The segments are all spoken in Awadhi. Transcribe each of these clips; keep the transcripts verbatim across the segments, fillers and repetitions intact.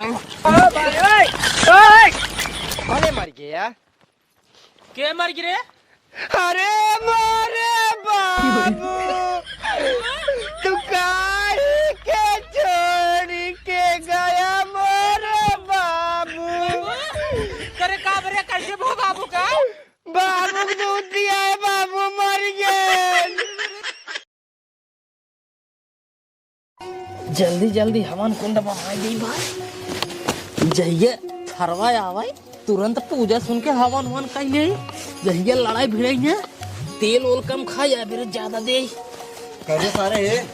ओ भाई, ओए, ओए। अरे मर गया। के मर गिरे? अरे मोरे बाबू, तू काहे के छोड़ के गया मोरे बाबू? करे का बरे, कैसे भो बाबू का? बाबू के दूध दिया है, बाबू मर गए। जल्दी जल्दी हवन कुंड बनाए दी भाई। जहिए थरवा आवे, तुरंत पूजा सुन के हवन हवन कई ले। जहिए लड़ाई भिड़ाई है, तेल ओल कम खा या फिर ज्यादा दे। कैसे सारे है?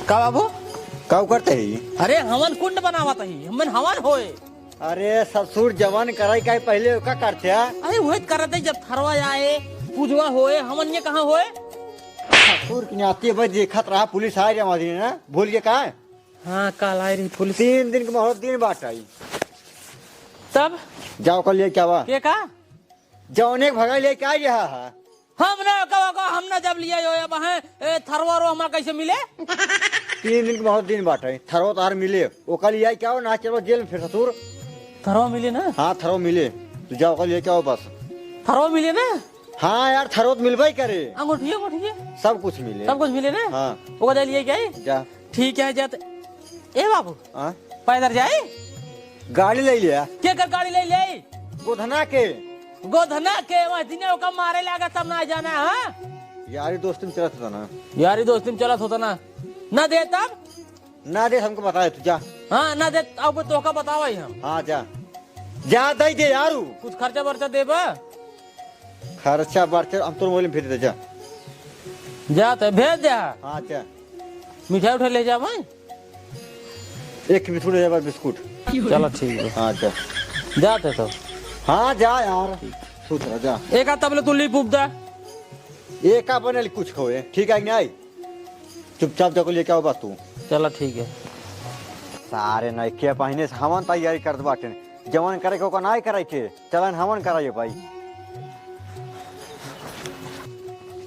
का बाबू? का करते है? अरे हवन कुंड बनावत ही, हमन हवन होए। अरे ससुर, जवन कराई का पहिले ओका करते हैं। अरे वही करत है, जब थरवा आए, पूजवा होए, हमन ये कहाँ होए? ससुर की नाती बस देखत रहा, पुलिस आ रही हमारी ना, भूल गए का? हाँ, काल आई रही पुलिस। तीन दिन के मोहलत दिन बाट आई। तब? जाओ कल ये क्या हुआ? के का? जौने के भगाई लेके आ रहा है। हम ना, का, का, हम ना जब लिया यो, अब हैं, ए, थरवा रो हमार कैसे मिले? तीन दिन के बहुत दिन बाटे, थरवा तोहार मिले, ओका लिया क्या हो, ना चलो जेल में फिर ससुर। थरवा मिले ना? हाँ, थरवा मिले, तू जाओ, ओका लेके आओ बस। थरवा मिले ना? हाँ यार, थरवा तो मिलबे ही करे। अंगूठिया, अंगूठिया? सब कुछ मिले। सब कुछ मिले ना? हाँ। ओका जाए लिया क्या है? जा। ठीक है, जाते। ए बाबू, हाँ? पैदल जाई? गाड़ी ले लिया। के कर गाड़ी ले ले? गोधना के। गोधना के, वह दिने ओका मारे लागा तब ना जाना, हाँ? यारी दोस्ती में चलत होता ना। यारी दोस्ती में चलत होता ना। ना दे तब? ना दे, हमको बताए तू, जा। हाँ, ना दे, अब तोहका बतावा ही हम। हाँ, जा। जा, दे दे यारू। कुछ खर्चा बर्चा देबा? खर्चा बर्चा हम तोर मोबाइल में भेज दे, जा। जा, तो भेज दे। हाँ, जा। मिठाई उठाई ले जा भाई। एक बिस्कुट ले जा, बिस्कुट। चलो ठीक है। हाँ, जा। जाते तो। हाँ, जा यार। सुत रह, जा। एका तबले तू लीप उप दा। एका बनल कुछ खोए, ठीक है कि नहीं? चुपचाप जाके लेके आओ बस तू। चलो ठीक है। सारे नइके पहिने से हवन तैयारी करत बाटे। जवन करे के ओका नाई करे के। चलन हवन कराइए भाई।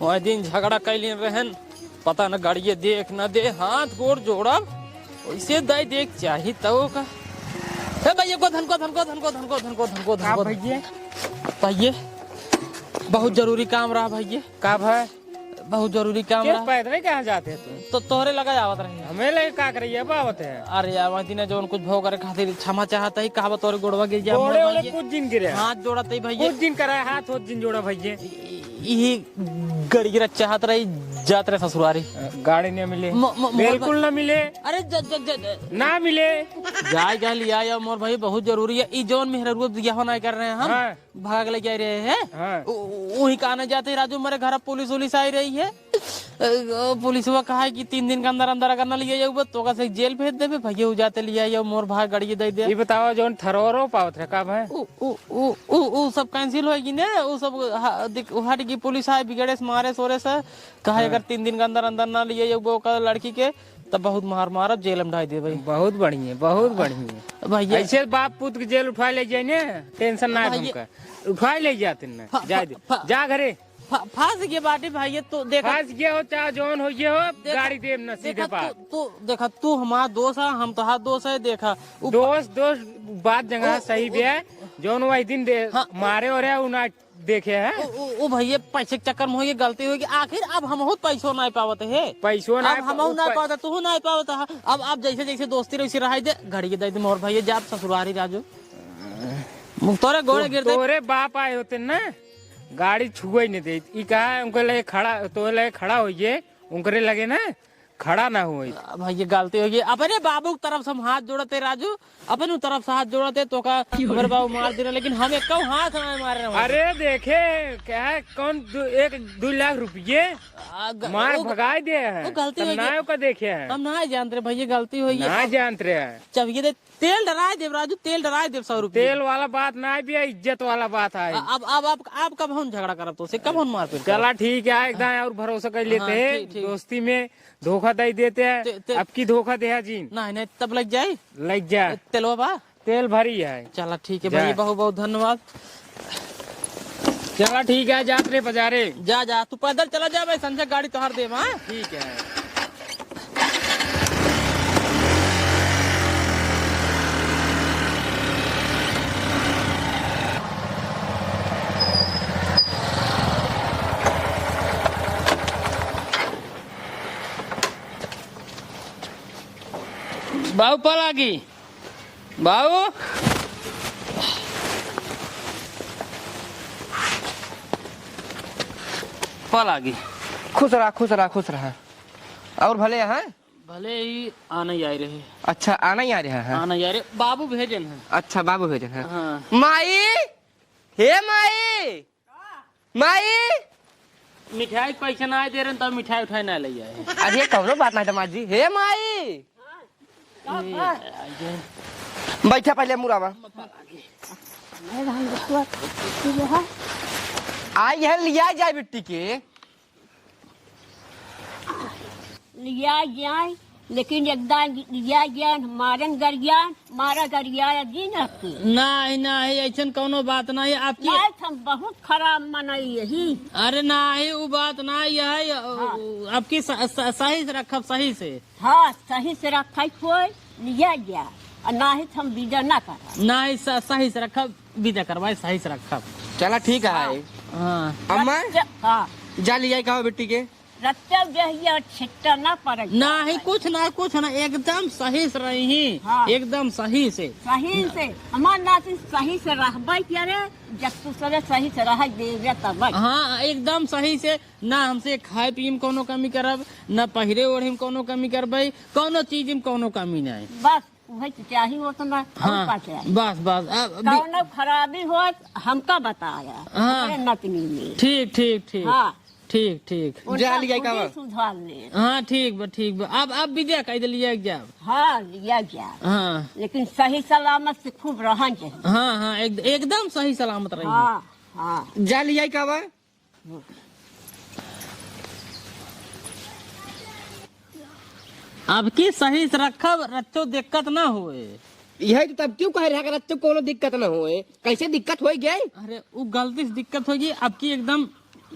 वह दिन झगड़ा कैलिन रहन, पता न गाड़िए देख न दे, हाथ गोड़ जोड़ब, वैसे दाई देख चाही तो का। हे भैया, गोधन, गोधन, गोधन, गोधन, गोधन, गोधन, गोधन, का गोधन। भैया? भैया, बहुत जरूरी काम रहा भैया। का भाई? बहुत जरूरी काम के रहा। पैदल कहाँ जाते हैं तुम? तो तोहरे लगा आवत रही। हमें लगे का करे, अब आवत है। अरे यार, वही दिन जौन कुछ भो करे खातिर क्षमा चाहत ही, कहावत तोरे गोड़वा गिर जा, गोड़े मोर ओले भैया। कुछ दिन गिरे। हाथ जोड़त ही भैया। कुछ दिन करा है, हाथ होत दिन जोड़ा भैया। इ-, इही गड़गिरा चाहत रही, जात रहे ससुरारी। गाड़ी नहीं मिले। म-, म-, मोर बिल्कुल भै-, ना मिले। अरे ज-, ज-, ज-, ज-, ना मिले। जाए जा लिया या मोर भाई, बहुत जरूरी है। ई जौन मेहररुआ बियाह ना कर रहे हैं हम। हाँ। भाग ले जाए रहे हैं। हाँ। उ-, उ-, उही का आने जाते राजू, मेरे घर पुलिस उलिस आई रही है। अ, पुलिसवा कहा है कि तीन दिन के अंदर, अंदर अगर न लिए जाऊ, तो का से जेल भेज देबे। भैया, उ जाते लिया जाओ, मोर भाग गड़िए दे दे। ये बताओ, जौन थरोरो पावत रहे, का भाई? उ, उ, उ, उ, उ सब cancel होएगी ने, उ सब ह-, दिक-, हट गई, पुलिस आए, बिगड़े से, मारे, सोरे से, कहा हाँ। अगर तीन दिन के अंदर, अंदर ना लिए जाऊ, ओकर लड़की के, तब बहुत मार मारब, जेल में डाल देबे। बहुत बढ़िया, बहुत बढ़िया। भैया। ऐसे बाप पूत के जेल उठा ले जाए ने, tension ना है भैया। हमका। उठा ले जाते ना। फा-, जाए दे। फा-, फा-, जा घरे। फा-, फांस गए बाटे भैया, तो देखा। फांस गए हो, चाहे जौन हो गए हो, देखा, गाड़ी देब ना सीधे देखा, बात। तू, तू, देखा, तू हमार दोस्त है, हम तोहार दोस्त है, देखा। उ दोस्त, दोस्त, बात जंगा उ, सही उ, बे। जौन वही दिन दे, हाँ, उ मारे हो रहे, उ ना देखे हैं? ओ, ओ, ओ भैया, पैसे के चक्कर में होइए, गलती होइए। आखिर अब हमहू पैसो नाहीं पावत है। पैसो अब नाहीं पा-, हमहू उ नाहीं पै- पावत, तू नाहीं पावत है। अब, अब जैसे, जैसे दोस्ती रही, रहाई दे, घड़ी दे दे मोर भैया, जा ससुरारी राजू। तोरे गोड़े तो-, गिर दे। तोरे बाप आए होते ना, गाड़ी छुए नहीं दे। ई कहा, उनके लगे खड़ा, तोरे लगे खड़ा होइए, उनकरे लगे ना, खड़ा ना होई। आ, भैया, गलती हो गई। अपने बाबू की तरफ से हम हाथ जोड़ते, राजू, अपने तरफ से हाथ जोड़ते, तो का मेरे बाबू मार देना, लेकिन हम एक हाथ ना मारे ना। अरे, देखे, क्या है, कौन दु-, एक दो लाख रुपये आ, ग-, मार वो ग-, भगाई दे है। वो गलती तब हो गई। ना ओका देखे है। हम ना जानते रहे, भैया, गलती हो गई। ना जानते रहे। जब ये दे-, तेल डराए देव, राजू, तेल डराए देव, सौ रुपये। तेल वाला बात ना है भैया, इज्जत वाला बात है। आ, अब, अब, अब, अब कब हम झगड़ा करब तो से, कब हम मारपीट करब? चला, ठीक है, एकदम और भरोसा कर लेते हाँ, हैं, ठीक, ठीक। दोस्ती में धोखा दे देते हैं। ते-, ते-, अब की धोखा दे है जी। नहीं, नहीं, तब लग जाए। लग जा। ए, तेलवा बा? तेल भरी है। चला, ठीक है जा। भैया, बहुत, बहुत धन्यवाद। चला, ठीक है, जात रहे बाजारे। जा, जा, तू पैदल चला जा भाई, संजय गाड़ी तोहार देब, हाँ? ठीक है। बाबू, पलागी। बाबू, पलागी। खुश रहा, खुश रहा, खुश रहा। और भले हैं? भले ही आना ही आए रहे। अच्छा, आना ही आ रहा है? आना ही आ रहे। बाबू भेजन है। अच्छा, बाबू भेजन है। हाँ। माई, हे माई, माई! मिठाई के पैसा ना दे रहे, तब मिठाई उठाई ना ले आए। अरे, कौनो बात ना है, दामाद जी। हे माई! बैठा पहले मुरावा। आई है, लिया जाए बिट्टी के। लिया जाए, लेकिन एकदम लिया जाए, मारन गरियान, मारा गरियाया दिन हकी। नाही, नाही, ऐसन कौनो बात नाही। आपकी नाही, हम बहुत खराब मनई यही। अरे नाही, उ बात नाही है। हाँ। आपकी स-, स-, सही से रखब, सही से। हाँ, सही से रखे कोई लिया जाए, और नाही तो हम विदा ना करब। नाही, स-, सही से रखब, विदा करवाए, सही से रखब। चला, ठीक है। हाँ। हाँ। अम्मा, रख-, हाँ। जा लिया कहो बिट्टी के। रत्ते देहिया छिट्टा ना पड़े। नाही, कुछ ना, कुछ ना, एकदम सही से रही। हाँ। एकदम सही से। सही से। हमार नाती सही से रहबे करे, जब तू सरे सही से रह देवे तब। हाँ, एकदम सही से। ना हमसे खाए पिए में कौनो कमी करब, ना पहिरे ओढ़े में कौनो कमी करबे, कौनो चीज में कौनो कमी नहीं। बस। उहे तो चाही, वो तो ना, हाँ, और का चाही? बस, बस, अब, अब भी कौनो खराबी होत, हमका बताया, हाँ। ओकरे नतनी में। ठीक, ठीक, ठीक। हाँ। ठीक, ठीक। उनका जा लिया खुद ही का बा? सुधार ले। हाँ, ठीक बा, ठीक बा। अब, अब विदा कह दे, लिया के जाब। हाँ, लिया जाब। हाँ। लेकिन सही सलामत से खूब रहन चाहिए। हाँ, हाँ, एक, एकदम सही सलामत रही। हाँ, हाँ। जा लिया का बा? अब की सही से रखब, रच्चो दिक्कत ना होए। यही तो तब क्यों कह रहा कि रच्चो कोनो दिक्कत ना होए? कैसे दिक्कत होई गई? अरे, उ गलती से दिक्कत होई गई, अब की एकदम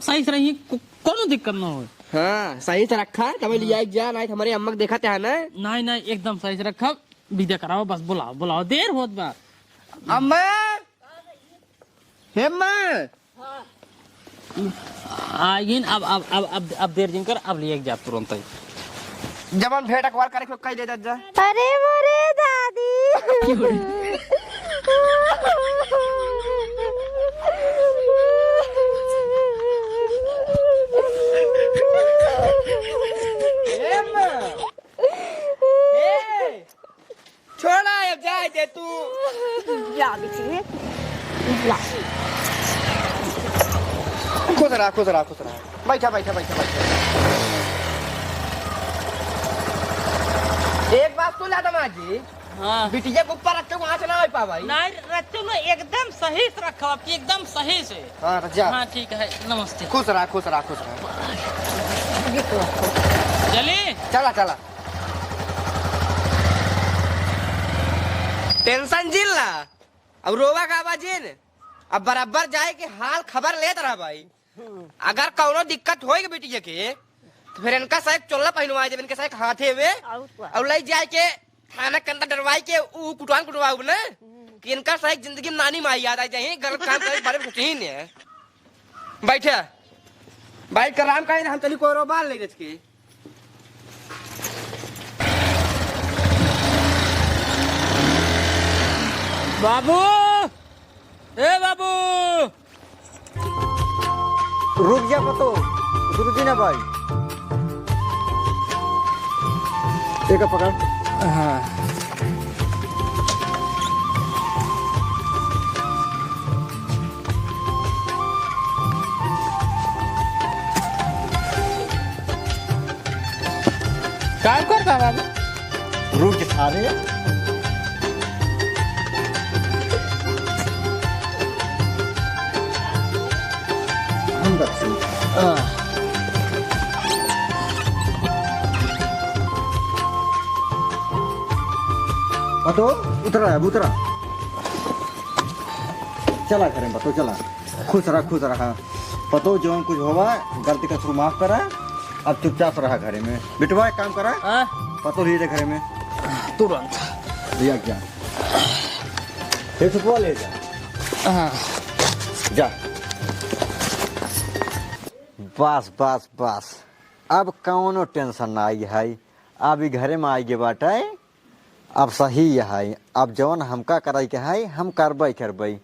सही से रही, को-, कोनो दिक्कत ना होए। हाँ, सही से रखा, तब हाँ। लिया जा, नहीं तो हमारे अम्मा के देखा ते है ना। नहीं, नहीं, एकदम सही से रखब, विदा कराओ, बस बुलाओ, बुलाओ, देर होत बा। अम्मा, हे अम्मा, आगिन, अब, अब, अब, अब, अब देर जिन कर, अब लिया के जा तुरंत ही। जवन भेंट अखबार करे के कह दे जा। अरे मोरे दादी। ए माँ। ए। छोड़ा, अब जाए दे तू। जा बेटी, जा। खुश रहा, खुश रहा, खुश रहा। बैठा, बैठा, बैठा, बैठा। एक बात सुन ला दामाद जी। हाँ। बिटिया के ऊपर रखे, वहाँ से ना हो पावा। नहीं, रखे ना, एकदम सही से रखा आपकी, एकदम सही से। हाँ, तो जा। हाँ, ठीक है, नमस्ते। खुश रहा, खुश रहा, खुश रहा। चली? चला, चला। टेंशन जिन ला, अब रोवा का बा जिन, अब बराबर जाए के हाल खबर लेत रहा भाई। अगर कौनो दिक्कत होई के बिटिया के, तो फिर इनका साइक चोला पहिनवा देब, इनके साइक हाथे में, और का? और ले जाए के थाना के अंदर डरवाई के ऊ कुटवान कुटवाऊ ना, कि इनका साइक जिंदगी में नानी माई याद आ जाए, गलत काम करे के बारे में सोचही नहीं। बैठे। भाई, कराम काहे ना, हम तनी कोरो बाल ले रच के। बाबू, ए बाबू। रुक जा पतो, रुक जी ना भाई। एक पकड़। हाँ। काम करता बाबू। रुक सारे। अंदर से। हाँ। पतो, उतरा है, उतरा। चला करें, पतो, चला। खुश रहा, खुश रहा। पतो जौन कुछ होवा, गलती का शुरू माफ करा। अब चुपचाप रहा घरे में। बिटवा, एक काम करा। हाँ? पतो ले जा घरे में। तुरंत। लिया क्या? ये सुपवा ले जा। हाँ। जा। बस, बस, बस। अब कौनो tension ना आई है। अब ई घरे में आई गे बाटे। अब सही है, अब जवन हमका करइ के है, हम करबइ करबइ,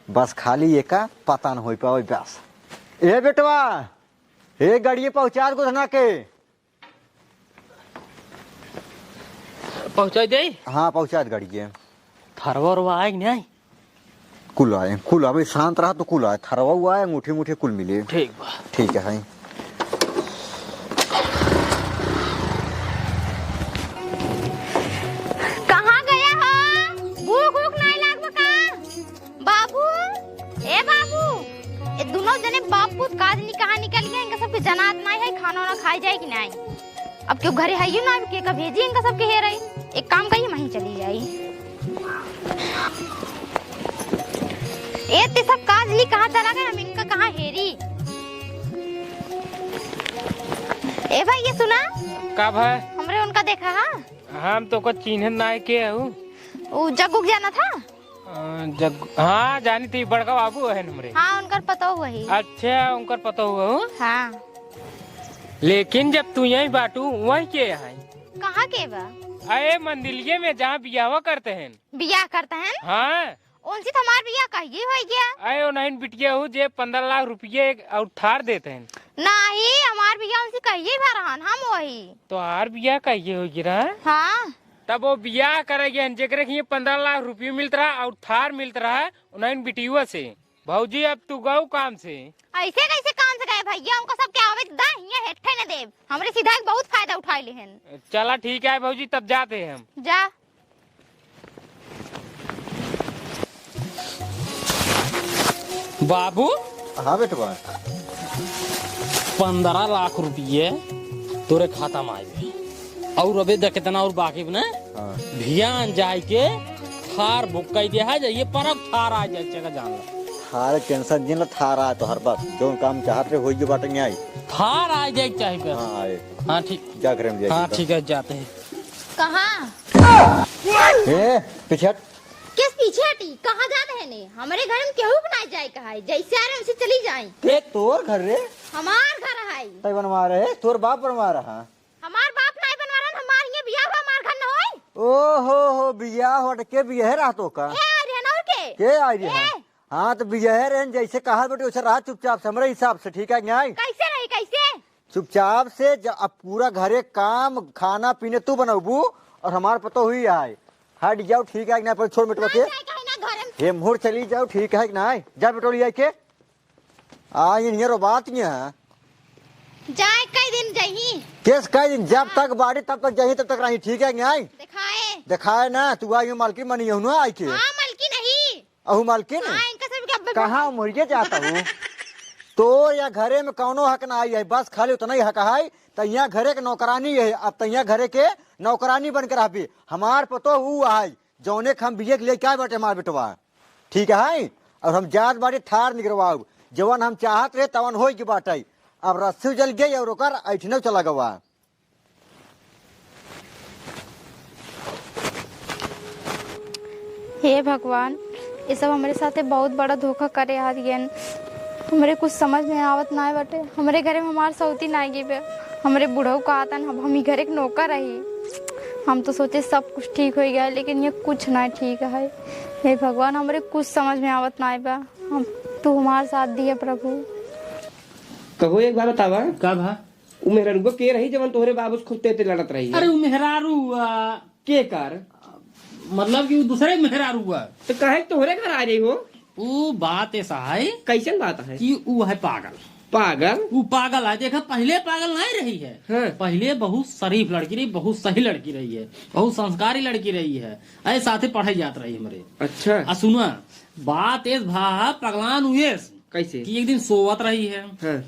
बस खाली एका पता न होइ पावइ बस। ए बेटवा, ए गड़िए पहुँचात गोधना के। पहुँचाइ देइ? हाँ, पहुँचात गड़िए। थरवा उरवा आइ कि नाहीं? कुल आए, कुल आए, शांत रहा तो कुल आए, थरवा उवा आए, अंगूठी, अंगूठी कुल मिले। ठीक बा। ठीक है। कहाँ गया हो? भूख, भूख नाहीं लाग बा का? बाबू, ए बाबू, ए दुनो जने बाप पूत काज नहीं कहाँ निकल गए, इनका सबके जनात नाहीं है, खाना वाना खाए जाए कि नाहीं? अब क्यों घरे है यू ना, अब के का भेजी इनका सबके हेरइ। एक काम करिए, वहीं चली जाई। ए, ते सब काज ली कहाँ चला गए, हम इनका कहाँ हेरी? ए भाई, ये सुना। का भाई? हमरे उनका देखा हा? हम तो को चिन्हत ना है, के हऊ? उ जग्गू के जाना था? अ, जग-, हाँ, जानी थी, बड़का बाबू है हमरे। हाँ, उनकर पतोह वही। अच्छा, उनकर पतोह हो? हाँ। लेकिन जब तू यहीं बाटू, वहीं के है? कहाँ के बा? अरे, मंदिलिये में, जहाँ बियाहवा करते हैं। बियाह करते हैं? हाँ। उनसे तो हमार बियाह कहिए होइ गया। अरे, उन्हीं बिटिया हो जे पन्द्रह लाख रुपये और थार देते हैं। नहीं, हमार बियाह उनसे कहिए भा रहन, हम वही। तो हार बियाह कहिए होइ गया? हाँ। तब वो बियाह करे गए हैं, जेकरे के पन्द्रह लाख रुपये मिलत रहा और थार मिलत रहा, उन्हीं बिटिया से। भौजी, अब तू गऊ काम से। ऐसे कैसे काम से गए भैया? उनका सबके आवे त दा, हियां हेठे न देब। हमरे सीधा एक बहुत फायदा उठाए लेहन। चला, ठीक है भौजी, तब जाते हैं हम। जा। बाबू। हाँ बेटवा। पन्द्रह लाख रुपये तोरे खाता में आए। और अबे देख कितना और बाकी बने। हाँ। भियान जाए के थार बुक कर दिया है, जाइए परब थार आ जाए, चेका जान लो। थार tension जिन लो, थार आ तो हर बात, जो काम चाहत रहे, होई जो बाटे न्याय। थार आ जाए चाहे पे। हाँ, आए। हाँ, ठीक। जा घर में जाइए हाँ, तो। ठीक है, जाते हैं। कहाँ? ए, पीछे हट। किस पीछे हटी? कहाँ जात है ने? हमरे घर में केहू के ना जाए कहाई, जैसे आ रहे वैसे चली जाए। ए, तोर घर रे? हमार घर है। तै बनवा रहे, तोर बाप बनवा रहा। हमार बाप नाई बनवा रहन, हमार हियां बियाह बा, हमार घर न होई। ओ हो हो, बियाह होट के बियाह रहा तो का? ए, आई रहन और के? के आई रहन? ए। हाँ, तो बियाह रहन, जैसे कहा बेटे, वैसे रहा चुपचाप से, हमरे हिसाब से, ठीक है कि नाई? कैसे रही, कैसे? चुपचाप से ज-, अब पूरा घरे काम, खाना पीने तू बनौबू और हमार पतोह हुई आए। हट जाओ, ठीक है कि नाई? पर छोड़ बेटवा के। ना जाए कहीं ना घर में। ये मुड़ चली जाओ, ठीक है कि नाई? जा बेटोली आई के। आ, ये नियर बात नहीं है। जाए कई दिन जाही? केस कई दिन? जब हाँ। तक बाड़ी तब तक जाही, तब तक रही, ठीक है कि नाई? दिखाए। दिखाए ना, तू आई मालकिन मनी यहुना आई के। हाँ, मालकिन नहीं। अहू मालकिन? हाँ, इनका सब के अब्बे कहाँ बोल- मुर्गे जाता हूँ? तो या घरे में कौनो हक ना आई है, बस खाली उतना ही हक है, तैया घरे के नौकरानी है, अब तैया घरे के नौकरानी बन के रहबी। हमार पतोह ऊ है, जौने के हम बिये के लेके आए बाटे हमार बेटवा। ठीक है, और हम जात बाटे थार निकरवाऊ, जवन हम चाहत रहे तवन होई के बाटे। अब रस्सी जल गई और ओकर ऐठनौ चला गवा। हे भगवान, ये सब हमरे साथे बहुत बड़ा धोखा करे आ गयन। हमरे कुछ समझ में आवत नाय बाटे। हमरे घरे में हमार सौती नाय गई बे। हमरे बुढ़ऊ कहतन, अब हम ई घरे के नौकर रही। हम तो सोचे सब कुछ ठीक होइ गया, लेकिन ये कुछ नाय ठीक है। हे भगवान, हमरे कुछ समझ में आवत नाय बा। हम, तू हमार साथ दिया प्रभु। कहो, एक बात बतावा। का भा? उ मेहरारुआ के रही जवन तोहरे बाबू से खूब तेते लड़त रही है? अरे, उ मेहरारुआ। के कर? मतलब कि उ दूसरे मेहरारुआ। तो काहे तोहरे घर आ रही हो? उ बात ऐसा है। कैसन बात है? कि उ है पागल। पागल? उ पागल है। देखा, पहले पागल नहीं रही है। हाँ। पहले बहुत शरीफ लड़की रही, बहुत सही लड़की रही है, बहुत संस्कारी लड़की रही है। ऐ साथे पढ़े जात रही हमरे। अच्छा। आ सुना, बात एस भा पगलान उएस। कैसे? कि एक दिन सोवत रही है। हाँ।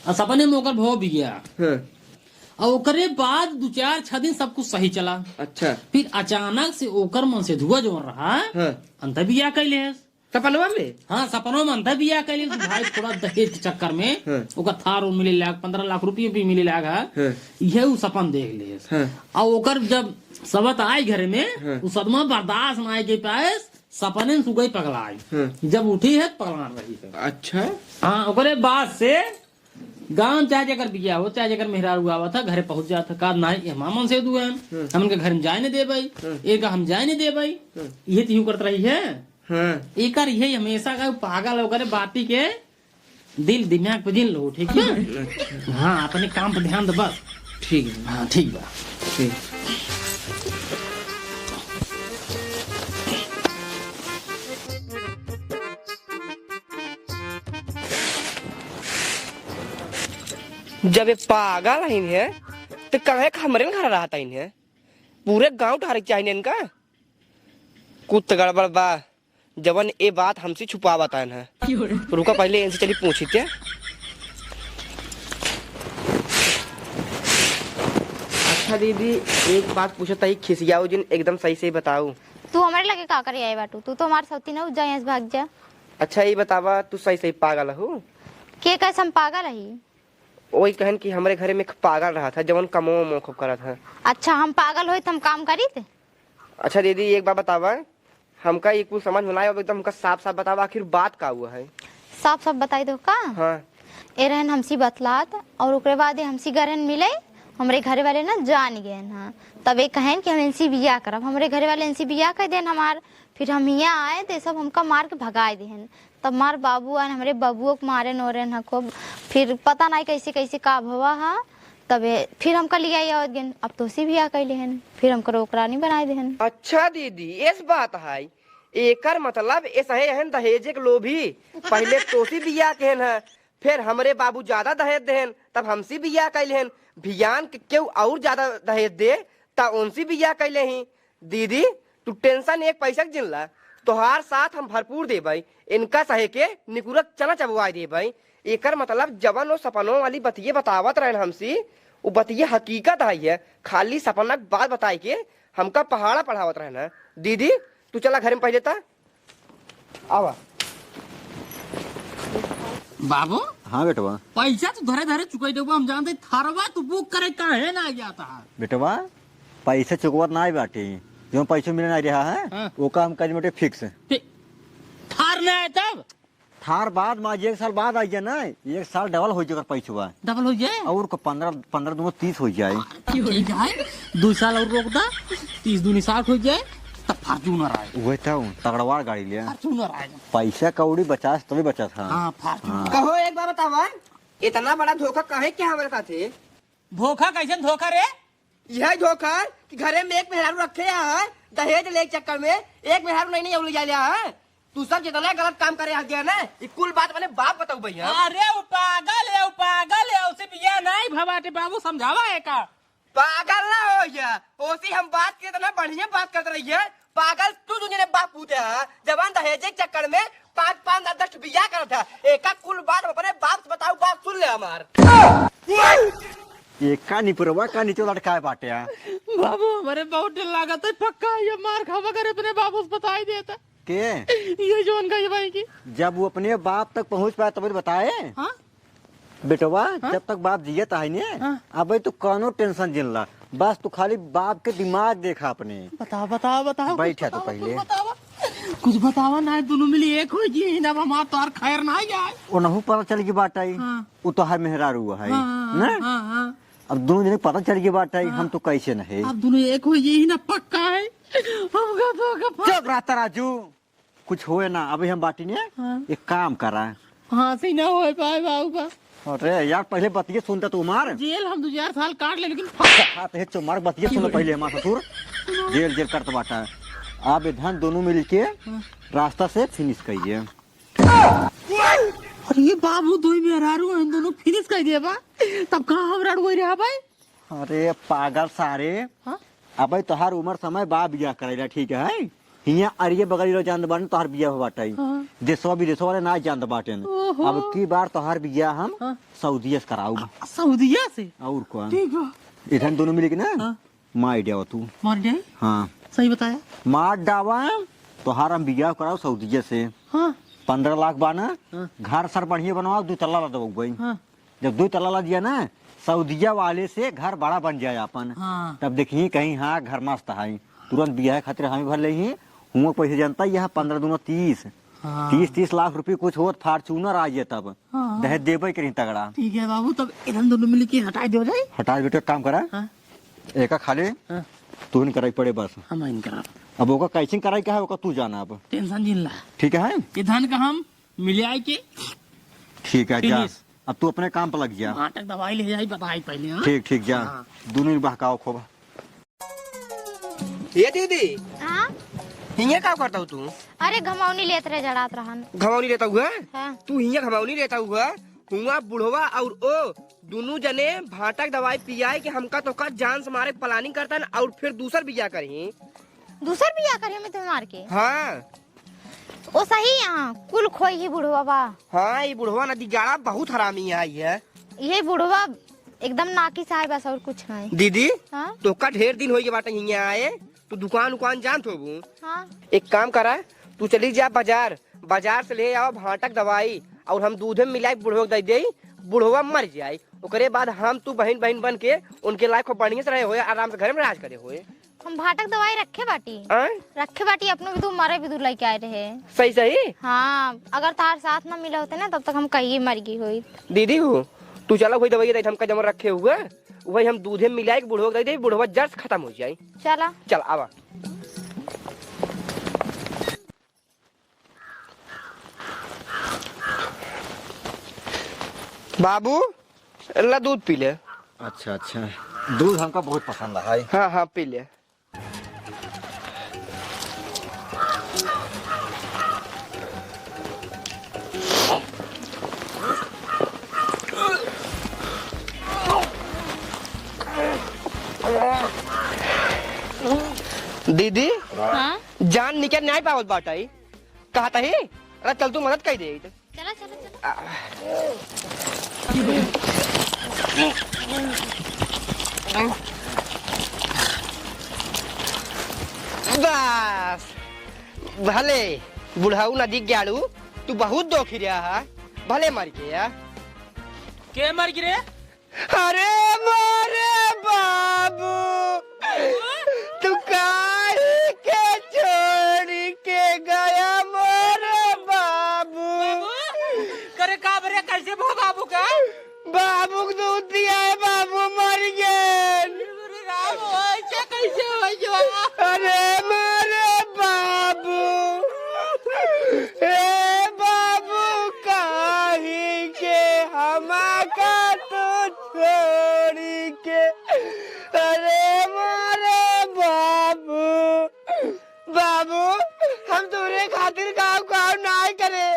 आ सपने में ओकर भव बिया। हाँ। आ ओकरे बाद दो चार छह दिन सब कुछ सही चला। अच्छा। फिर अचानक से ओकर मन से धुआ जोर रहा। हाँ। अंत बिया कैले है। सपनवा में? हाँ, सपनवा में अंत बिया कैले कि भाई थोड़ा दहेज के चक्कर में हाँ। ओकर थार उर मिले लाग, पन्द्रह लाख रुपये भी मिले लाग है। हाँ। यह उ सपन देख ले। हाँ। आ ओकर जब सबत आई घरे में, हाँ। उ सदमा बर्दाश्त ना आए के पाए, सपने में सुगई पगला आई। हाँ। जब उठी है, पगला रही है। अच्छा। हाँ, ओकरे बाद से गाँव चाहे जेकर बिया हो, चाहे जेकर मेहरारू आवत है, घरे पहुँच जात है, का नाहीं, ये हमार मन से दुआ है, हम्म। हम इनके घर में जाए नहीं देबई, हम्म। इनका हम जाए नहीं देबई, हम्म। ये तो यूं करत रही है। हाँ। एकर ये हमेशा का पागल होकर बाटी के दिल दिमाग पे जिन लो, ठीक है? अच्छा। हाँ, अपने काम पे ध्यान दे बस। ठीक है। हाँ, ठीक बा। ठीक। जब ये पागल हइन है, तो काहे के हमरे घर रहत हइन है? पूरे गांव ठारे के चाहिए इनका। कुछ तो गड़बड़ बा, जवन ये बात हमसे छुपावत हइन है। रुका, पहले इनसे चली पूछी थे। अच्छा दीदी, एक बात पूछत हई, खिसियाऊ जिन, एकदम सही से बताऊ। तू हमरे लगे का करे आए बाटू? तू तो हमार सौती न हो, जा यहाँ से भाग जा। अच्छा, ये बतावा, तू सही सही पागल हू? के कहे हम पागल हई? वही कहन कि हमरे घरे में एक पागल रहत है, जवन कमो वमो खूब करत है। अच्छा, हम पागल होई त हम काम करीत? अच्छा दीदी, एक बात बतावा, हमका ये कुल समझ में ना आवे, एकदम हमका साफ साफ बतावा, आखिर बात का हुआ है? साफ साफ बताई दो का? हाँ। ए रहन हमसी बतलात, और ओकरे बाद ये हमसी गरहन मिले, हमरे घरे वाले ना जान गए हैं। तब ये कहन कि हम इनसी बियाह करब, हमरे घरे वाले इनसी बियाह कर देन हमार। फिर हम हियाँ आए तो ये सब हमका मार के भगाए देहन। तब मार बाबू आन, हमरे बबुओ के मारेन ओरेन हको। फिर पता नहीं कैसे कैसे का भवा हा। तबे फिर हमका लिया आवत गेन, अब तोसी बियाह कैले हन, फिर हमका नौकरानी बनाए देहन। अच्छा दीदी, इस बात है, एकर मतलब ऐसा है, हन दहेज के लोभी। पहले तोसी बियाह केहन है, फिर हमरे बाबू ज्यादा दहेज देहन, तब हमसी बियाह कैले हन। भियान के केहू और ज्यादा दहेज दे, त उनसी बियाह कैले ही। दीदी, तू tension एक पैसा के जिन ला, तोहार साथ हम भरपूर देबई। इनका सहे के निकुरक चना चबवाई देबई। एकर मतलब जवन वो सपनों वाली बतिये बतावत रहन हमसी, वो बतिये हकीकत आई है। खाली सपना के बात बताई के हमका पहाड़ा पढ़ावत रहन। दीदी, तू चला घर में पहले ता। आवा। बाबू, हाँ बेटवा। पैसा तो धरे धरे चुकाई देबो, हम जानते थारवा तू बुक करे काहे ना जाता है? बेटवा, पैसा चुकवत ना बाटे, जो पैसा मिले ना रहा है, हाँ। ओका हम कर मोटे fix। फि-, थार ना है तब? थार बाद मा एक साल बाद आई ना, एक साल double हो जाकर पैसा। Double हो जाए? और को पन्द्रह, पन्द्रह दूनो तीस हो जाए। ठीक है, दो साल और रोक दा, तीस दूनी साठ हो जाए, तब Fortuner आए। वह तो तगड़वार गाड़ी ले। Fortuner आए। पैसा कौड़ी बचा तभी बचा था। हाँ, Fortuner। हाँ। कहो एक बार बतावा, इतना बड़ा धोखा काहे क्या हमारे साथ है? धोखा कैसन धोखा रे? यह धोखा कि घरे में एक मेहरारू रखे है, दहेज ले चक्कर में एक मेहरारू नहीं, नहीं ले जा लिया है। तू सब जितना गलत काम करे हक गया ना, ये कुल बात अपने बाप बताऊ भैया। अरे वो पागल है, वो पागल है, उसे बिया नहीं भवाटे बाबू समझावा है का? पागल ना हो गया, ओसी हम बात के इतना बढ़िया बात करते रहिए। पागल तू दुनिया में बाप पूते है, जवान दहेजे के चक्कर में पाँच पाँच दस दस बिया करत है। एका कुल बात हम अपने बाप से बताऊ, बाप सुन ले हमार। एका निपुरवा का नीचे लटकाए बाटे है। बाबू हमारे बहुत डर लागत है, पक्का ये मार खावा करे अपने बाबू से बताई देता। के? ये जौन का ये भाई की। जब वो अपने बाप तक पहुँच पाए तब बताए। हाँ? बेटवा, हाँ? जब तक बाप जियत है ने, हाँ। अबे तू कौनो tension जिन ला, बस तू खाली बाप के दिमाग देखा अपने। बताओ, बताओ, बताओ, कुछ बैठा तो बताओ, पहले। कुछ बताओ, कुछ बताओ ना, दोनों मिली एक हो जी, ना हमार तोहार खैर ना आए। ओनहू पता चल गई बात आई, हाँ। वो तोहार मेहरारू है, हाँ, हाँ, ना? हाँ, हाँ। अब दोनों जने पता चल गई बात आई, हाँ। हम तो कैसे न है। अब दोनों एक हो, यही ना पक्का है। हमका तो का चुप रह तराजू, कुछ होए ना। अभी हम बाटी ने हाँ। एक काम करा। हाँ, सही ना होए पाए बाबू बा। अरे यार, पहले बतिये सुनता तू हमार। जेल हम दो चार साल काट ले, लेकिन खाते है चुमार, बतिये सुनो पहले हमार ससुर। जेल, जेल करत बाटा। आप ये धन दोनों मिलके हाँ। रास्ता से finish करिए। अरे ये बाबू, दो ही मेहरारू हैं, दोनों finish कर दिए बा। तब कहाँ हम रड़ गई रहा भाई? अरे पागल सारे, हाँ? अबे तोहार उम्र समय बा बियाह करैला, ठीक है? हियाँ अरिये बगल लो जानत बाटे तोहार बियाह हो बाटे। हाँ। देशवा विदेशवा वाले ना जानत बाटे। ओहो। अब की बार तोहार बियाह हम हाँ। सऊदिया से कराऊ। आ, सऊदिया से? और कौन? ठीक बा। इधर दोनों मिले के ना? हाँ। मार दिया तू। मार दिया? हाँ। सही बताया। मार डावा, तोहार हम बियाह कराऊ सऊदिया से। हाँ। पन्द्रह लाख बा ना? हाँ। घर सर बढ़िया बनवाओ, दो तल्ला ला दबो भाई। हाँ। जब दो तल्ला ला दिया ना, सऊदिया वाले से घर बड़ा बन जाए अपन। हाँ। तब देखिए कहीं हाँ घर मस्त है, तुरंत बियाह खातिर हमें भर ले ही, हुआ पैसे जानता यहाँ पन्द्रह दूनो तीस। हाँ। तीस तीस लाख रुपये कुछ होत, Fortuner आ जाए तब। हाँ। दहेज देबे करी तगड़ा। ठीक है बाबू, तब इधर दोनों मिल के हटा दो जाए। हटा बेटा, काम करा। हाँ। एका खाली हाँ। तू ही कराई पड़े बस। हम ही कराब। अब ओका कैसे कराई का है, ओका तू जाना अब। Tension जिन ला। ठीक है? ये धन का हम मिल आए के ठीक है, जा। Finish। अब तू अपने काम पर लग जा। भाटक दवाई ले जाई, बताई पहले, हाँ? ठीक, ठीक, जा। हाँ। दोनों ही बहकाओ खूब। ए दीदी, हाँ? हियाँ का करत हऊ तू? अरे, घमौनी लेत रहे, जड़ात रहन। घमौनी लेत हुआ? हाँ। तू हियाँ घमौनी लेत हुआ? हुआ बुढ़वा और ओ दुनू जने भाटक दवाई पियाए के हमका तोका जान से मारे planning करतन और फिर दूसर बियाह करही। दूसर बियाह करही में तुम्हें मार के? हाँ। ओ सही यहाँ कुल खोई ही बुढ़वा बा। हाँ, ई बुढ़वा नदी गाड़ा बहुत हरामी है, ये। ये बुढ़वा एकदम नाकी साहेब बस और कुछ नहीं। दीदी, हाँ? तोका ढेर दिन होई बाटे हियाँ आए, तू दुकान उकान जानत होबू। हाँ। एक काम करा, तू चली जा बाजार, बाजार से ले आवा भाटक दवाई और हम दूधे में मिलाई के बुढ़वा के दे देई, बुढ़वा मर जाई। ओकरे बाद हम तू बहिन बहिन बन के उनके लायक खूब बढ़िया से रहे होए, आराम से घर में राज करे होए। हम भाटक दवाई रखे बाटी। आय? रखे बाटी, अपनो भी तू मरे भी तू लेके आए रहे। सही सही? हाँ, अगर तार साथ ना मिला होते ना तब तक हम कहिए मर गई होई। दीदी हो, तू चला वही दवाई दे हमका जमा रखे हुआ, वही हम दूधे में मिलाई के बुढ़वा के दे दे, बुढ़वा जड़ से खत्म हो जाए। चला। चल आवा। बाबू, ला दूध पी ले। अच्छा, अच्छा। दूध हमका बहुत पसंद है। हाँ, हाँ, पी ले। दीदी, हाँ? जान निकल नहीं पावत बाटई। कहत ही, अरे चल तू मदद कर दे। चला, चला, चला। बस, भले बुढ़ऊ नदी ग्याड़ू, तू बहुत दोखी रहा है, भले मर गया। के मर गिरे? अरे मोरे बाबू, तू काहे के छोड़ के गया मोरे बाबू? बाबू, करे का बरे, कैसे भो बाबू का? बाबू के दूध दिया है, बाबू मर गए। अरे राम, ऐसे कैसे हो गया? अरे मोरे बाबू, ए बाबू, काहे के हमका तू छोड़ी के, अरे मोरे बाबू, बाबू, हम तोरे खातिर गाँव गाँव नाय करे,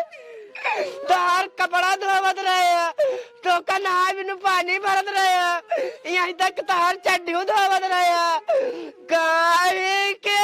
तोहार कपड़ा धोवत रहे, तोका नहाए बिनु पानी भरत रहे, यहाँ तक तोहार चड्ढियों धोवत रहे, काहे के